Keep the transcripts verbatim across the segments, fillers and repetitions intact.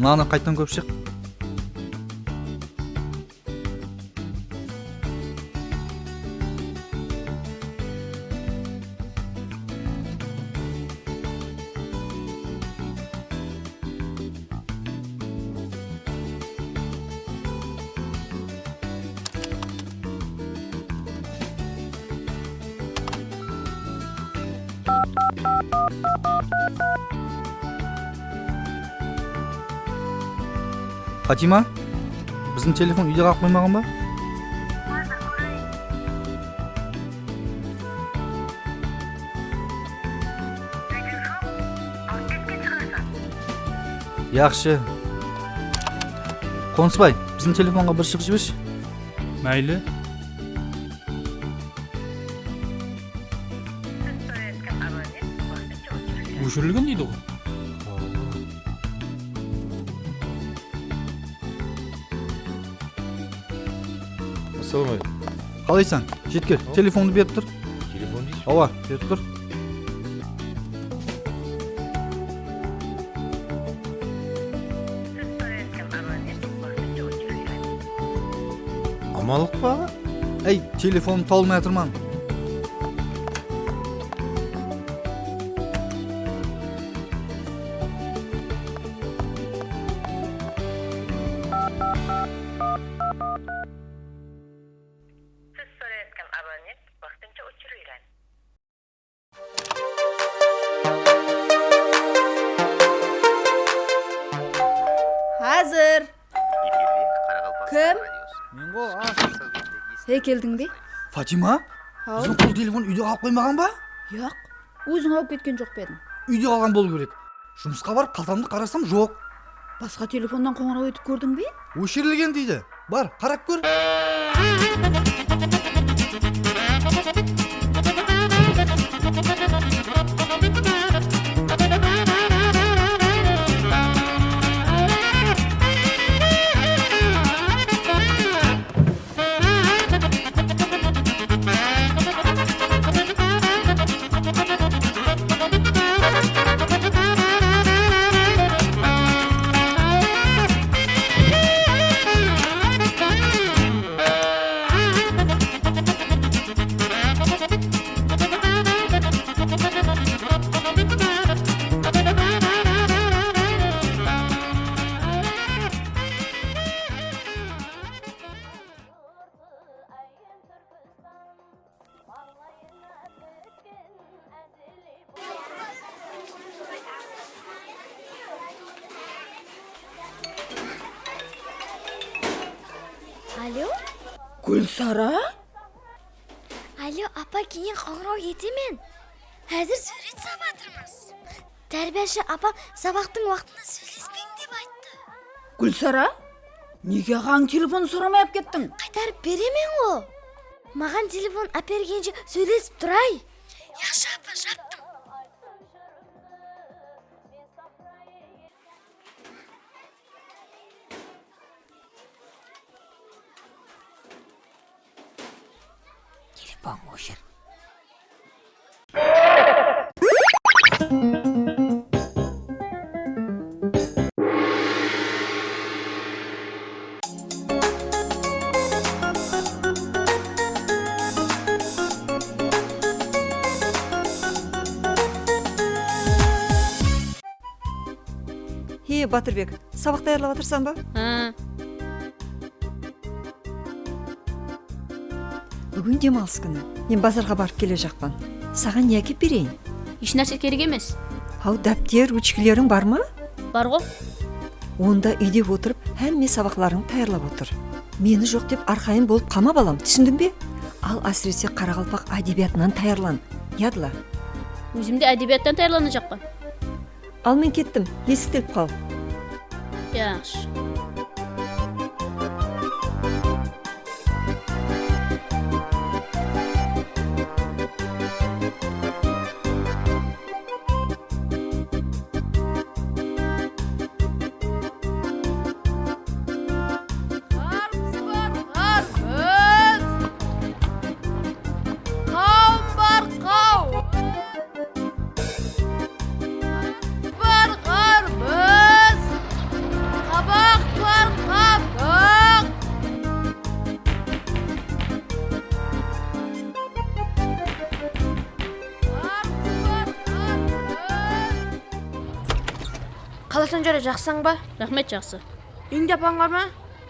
Ana, qayttan kórip shıq. Fatima, biziń telefon úyde qalıp qoymaǵan ba? Yaqshı. Qońsıbay, biziń telefonǵa bir shıǵıp jibershi. Máyli. Óshirilgen deydi ǵoy. Assalawma aleykum. Qalaysań? Jetker, telefondı berip tur. Telefon deysiz? Awa, berip tur. Amanlıq pa, aǵa? Ey, telefonımdı tawalmay atırman. Siz so'rayotgan abonent vaqtincha o'chirilgan. Házir. Efirde Qaraqalpaqstan Kim? Radiosı. Men ǵo, ash. Hey, keldiń be? Fatima? Haw. Biziń qol telefon úyde qalıp qoymaǵan ba? Yoq. Óziń alıp ketken joq pa ediń? Úyde qalǵan bolıw kerek. Jumısqa barıp, qaltamdı qarasam, joq. Basqa telefonnan qońıraw etip kórdiń be? Óshirilgen deydi. Bar, qarap kór. Alo? Gúlsara? Alo, apa, keyin qońıraw etemen. Házir súwret sap atırmız. Tárbiyashı apam sabaqtıń waqtında sóylespeń dep ayttı. Gúlsara, nege aǵań telefonın soramay alıp kettiń? Qaytarıp beremen ǵo. Maǵan telefon ápergenshe sóylesip turay. Yaqshı apa, japtım. Telefon óshir. He, Batırbek, sabaq tayarlap atırsań ba? Ha. Búgin dem alıs kúni. Men bazarǵa barıp kele jaqpan. Saǵan ne ákep bereyin? Hesh nárse kerek emes. Haw, dápter, ruchkaleriń bar ma? Bar ǵo. Onda úyde otırıp hámme sabaqlarıńdı tayarlap otır. Meni joq dep arqayın bolıp qalma, balam, túsindiń be? Al, ásirese, qaraqalpaq ádebiyatınan tayarlan. Yadla. Ózim de ádebiyattan tayarlanajaqpan. Al, men kettim, esikte qal. Yaqshı. Qarpız bar, qarpız. Qawın bar, qawın. Bar qarpız. Sen jara, jaqsısań ba? Raxmet, jaqsı. Úyińde apań bar ma?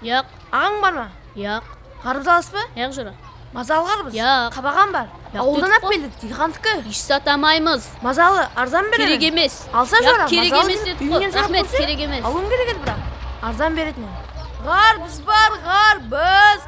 Yaq. Aǵań bar ma? Yaq. Ǵarbız alasız ba? Yaq, jora. Mazalı ǵarbız. Yaq. Qabaǵan bar. Yaq, awıldan ap keldik, diyqantiki. Hesh zat almaymız. Mazalı, arzan beremen. Kerek emes. Alsa jora, kerek emes dedik ǵoy. Raxmet, kerek emes. Alıwım kerek edi, biraq. Arzan beretin edim. Ǵarbız bar, ǵarbız.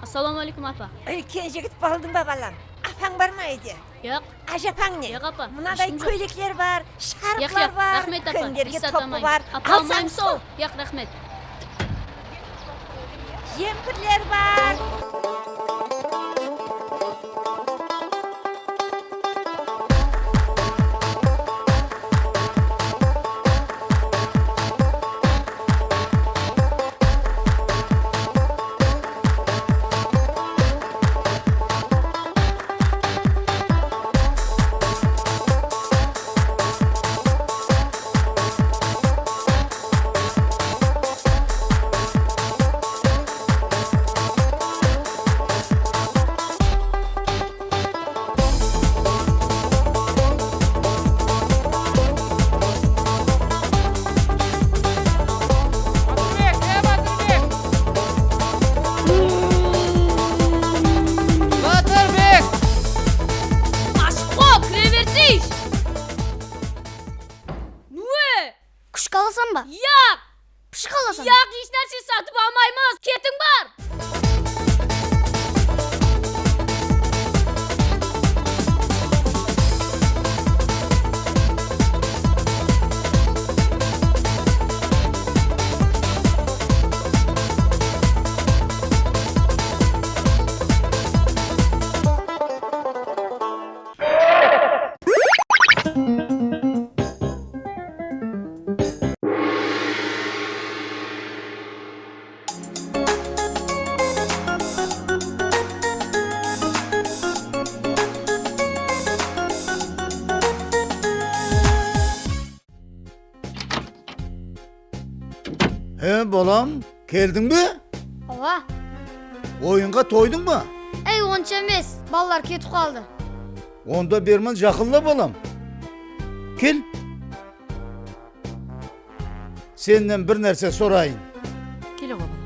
Assalawma áleykum, apa. Úlken jigit boldıń ba, balam? Apań bar ma úyde? Yaq. Ájapań ne? Yaq, apa. Mınaday kóylekler bar, sharflar bar, kónerge topı bar. Apa, alsań sol. Yaq, raxmet. Jempirler bar. Batırbek! Batırbek! Ashıp qo, kire berseysh! Nwe! Kúshik alasań ba? Yaq! Pıshıq alasań ba? Yaq, hesh nárse satıp almaymız. Ketiń, bar! He, balam, keldiń be? Awa. Oyınǵa toydıń ba? Ey, onsha emes, balalar ketip qaldı. Onda berman, jaqınla, balam. Kel. Sennen bir nárse sorayın. Kel, awa, balam.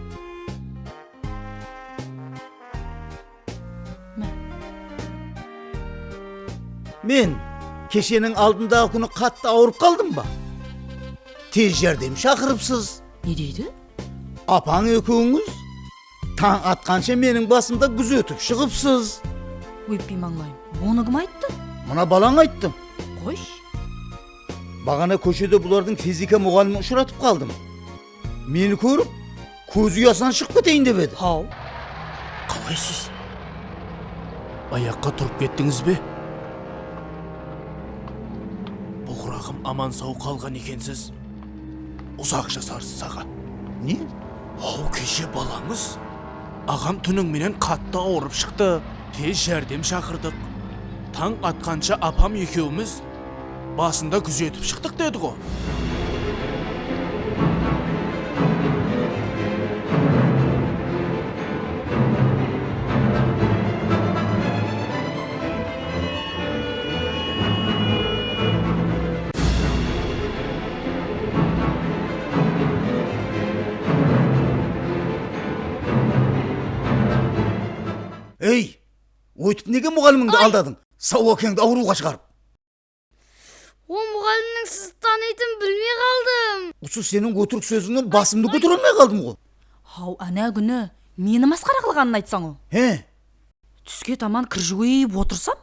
Men kesheniń aldındaǵı kúni qattı awırıp qaldım ba? Tez járdem shaqırıpsız. Ne deydi? Apań ekewińiz tań atqansha meniń basımda gúzetip shıǵıpsız. Óytpey mańlayım. Onı kim ayttı? Mına balań ayttı. Qoysh. Baǵana kóshede bulardıń fizika muǵallimin ushıratıp qaldım. Meni kórip, kóz uyasınan shıǵıp keteyin dep edi. Haw. Qalaysız? Ayaqqa turıp kettińiz be? Buǵıraǵım, aman-saw qalǵan ekensiz. Uzaq jasarsız, aǵa. Ne? Haw, keshe balańız. Aǵam túniń menen qattı awırıp shıqtı. Tez járdem shaqırdıq. Tań atqansha apam ekewimiz basında gúzetip shıqtıq, dedi ǵo. Ey, óytip nege muǵallimińdi aldadıń? Sawakeńdi awırıwǵa shıǵarıp. O muǵallimniń sizdi tanıytın bilmey qaldım. Usı seniń ótirik sózińnen basımdı kótere almay qaldım ǵo. Haw, áne kúni meni masqara qılǵanın aytsań ǵo. He. Túske taman kir juwıp otırsam,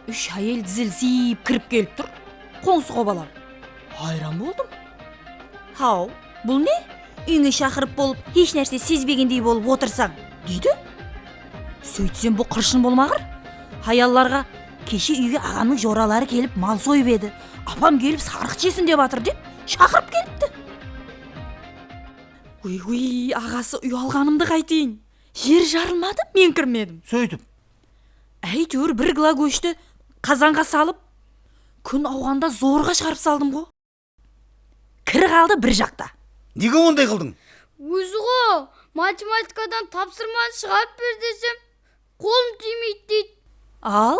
úsh háyel dizilsip kirip kelip tur, qońsı-qobalar. Hayran boldım. Haw, bul ne? Úyińe shaqırıp bolıp, hesh nárse sezbegendey bolıp otırsań, deydi. Sóytsem, bul qırshın bolmaǵır. Hayallarǵa, keshe úyge aǵamnıń joraları kelip mal soyıp edi, apam kelip sarıq jesin dep atır, dep shaqırıp kelipti. Uy-uy, aǵası, uyalǵanımdı qaytayın. Jer jarılmadı, men kirmedim. Sóytip. Áytewir, bir kilo góshti qazanǵa salıp, kún awǵanda zorǵa shıǵarıp saldım ǵo. Kir qaldı bir jaqta. Nege onday qıldıń? Ózi ǵo, matematikadan tapsırmanı shıǵarıp ber desem, qolım tiymeydi deydi. Al,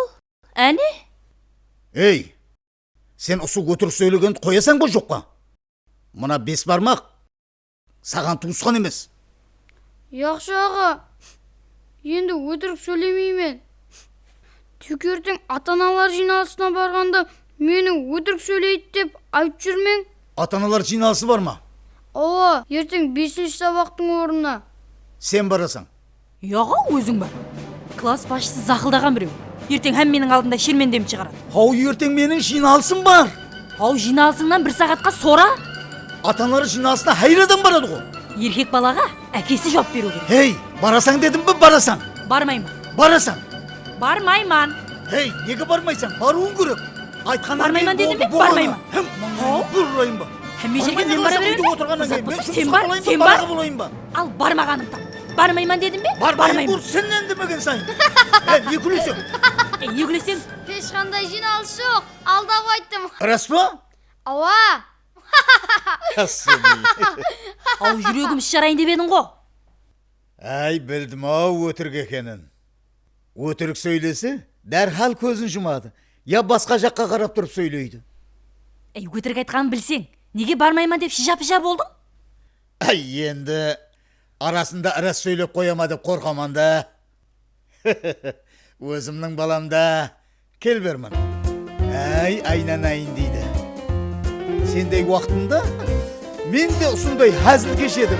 áne. Ey, sen usı ótirik sóylegendi qoyasań ba joqqa? Mına bes barmaq saǵan tuwısqan emes. Yaqshı aǵa, endi ótirik sóylemeymen. Tek erteń ata-analar jıynalısına barǵanda meni ótirik sóyleydi dep aytıp júrmeń. Ata-analar jıynalısı bar ma? Awa, erteń besinshi sabaqtıń ornına. Sen barasań. Yaǵa, óziń bar. Klass basshısı zaqıldaǵan birew. Erteń hámmeniń aldında shermendemdi shıǵaradı. Haw, erteń meniń jıynalısım bar. Haw, jıynalısıńnan bir saǵatqa sora. Ata-analar jıynalısına háyir adam baradı ǵo. Erkek balaǵa ákesi juwap beriw kerek. Hey, barasań dedim be, barasań. Barmayman. Barasań. Barmayman. Hey, nege barmaysań? Barıwıń kerek. Aytqannan keyin boldı, bolǵanı. Barmayman dedim be, barmayman. Hám, mańlayıńa bir urayın ba? Hámme jerge men bara beremen be? Uzatpasa, sen bar, sen bar. Al, barmaǵanıń tap. Barmayman dedim be? Barmayman. Barmayman. Bur, sen ne demegen sayın? Ey, ne kúleseń? Ey, ne kúleseń? Hesh qanday jıynalıs joq, aldap ayttım. Ras pa? Awa. Aw, júregim jarayın dep ediń ǵo. Áy, bildim-aw, ótirik ekenin. Ótirik sóylese, dárhal kózin jumadı, ya basqa jaqqa qarap turıp sóyleydi. Ey, ótirik aytqanın bilseń, nege barmayman dep shıja-pıja boldıń? Áy, endi arasında ras sóylep qoya ma dep qorqaman da. Ózimniń balam da. Kel berman. Áy, aynanayın deydi. Sendey waqtında men de usınday házilkesh edim.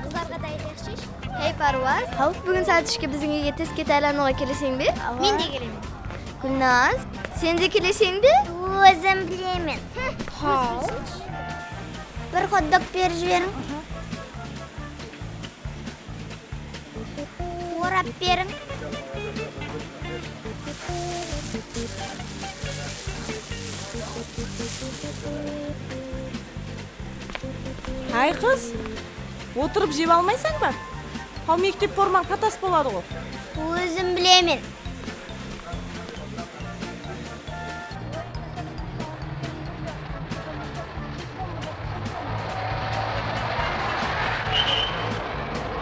Qızlarǵa da aytayıqshı. Hey, Parwaz. Haw. Búgin saat úshke biziń úyge testke tayarlanıwǵa keleseń be? Awa. Men de kelemen. Gúlnaz, sen de keleseń be? Ózim bilemen. Haw. Bir xot-dog berip jiberiń. Orap beriń. Háy, qız, otırıp jep almaysań ba? Haw, mektep formań patas boladı ǵo. Ózim bilemen.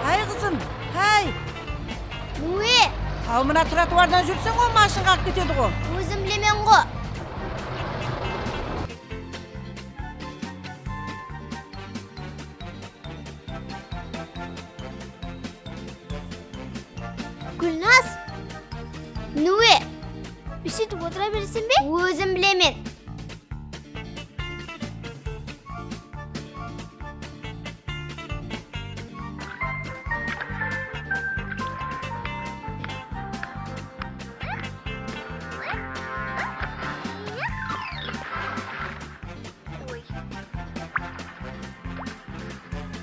Háy, qızım, háy! Nwe? Haw, mına trotuardan júrseń ǵo, mashın qaǵıp ketedi ǵo. Ózim bilemen ǵo. Gúlnaz! Nwe? Úytip otıra bereseń be? Ózim bilemen.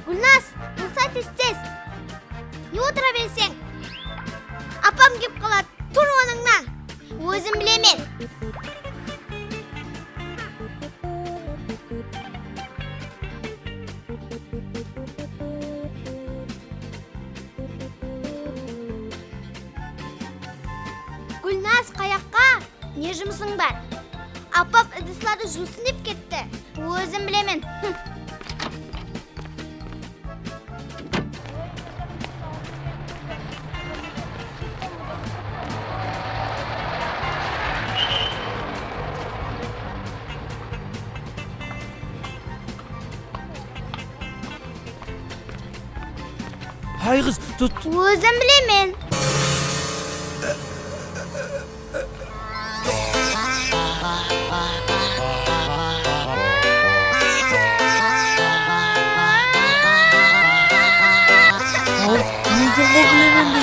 Gúlnaz, bolsa tez-tez. Ne otıra bereseń? Apam kep qaladı, tur onıńnan. Ózim bilemen. Gúlnaz, qayaqqa? Ne jumısıń bar? Apam ıdıslardı juwsın dep ketti. Ózim bilemen. Háy, qız, tut. Ózim bilemen. Al, óziń Bilemen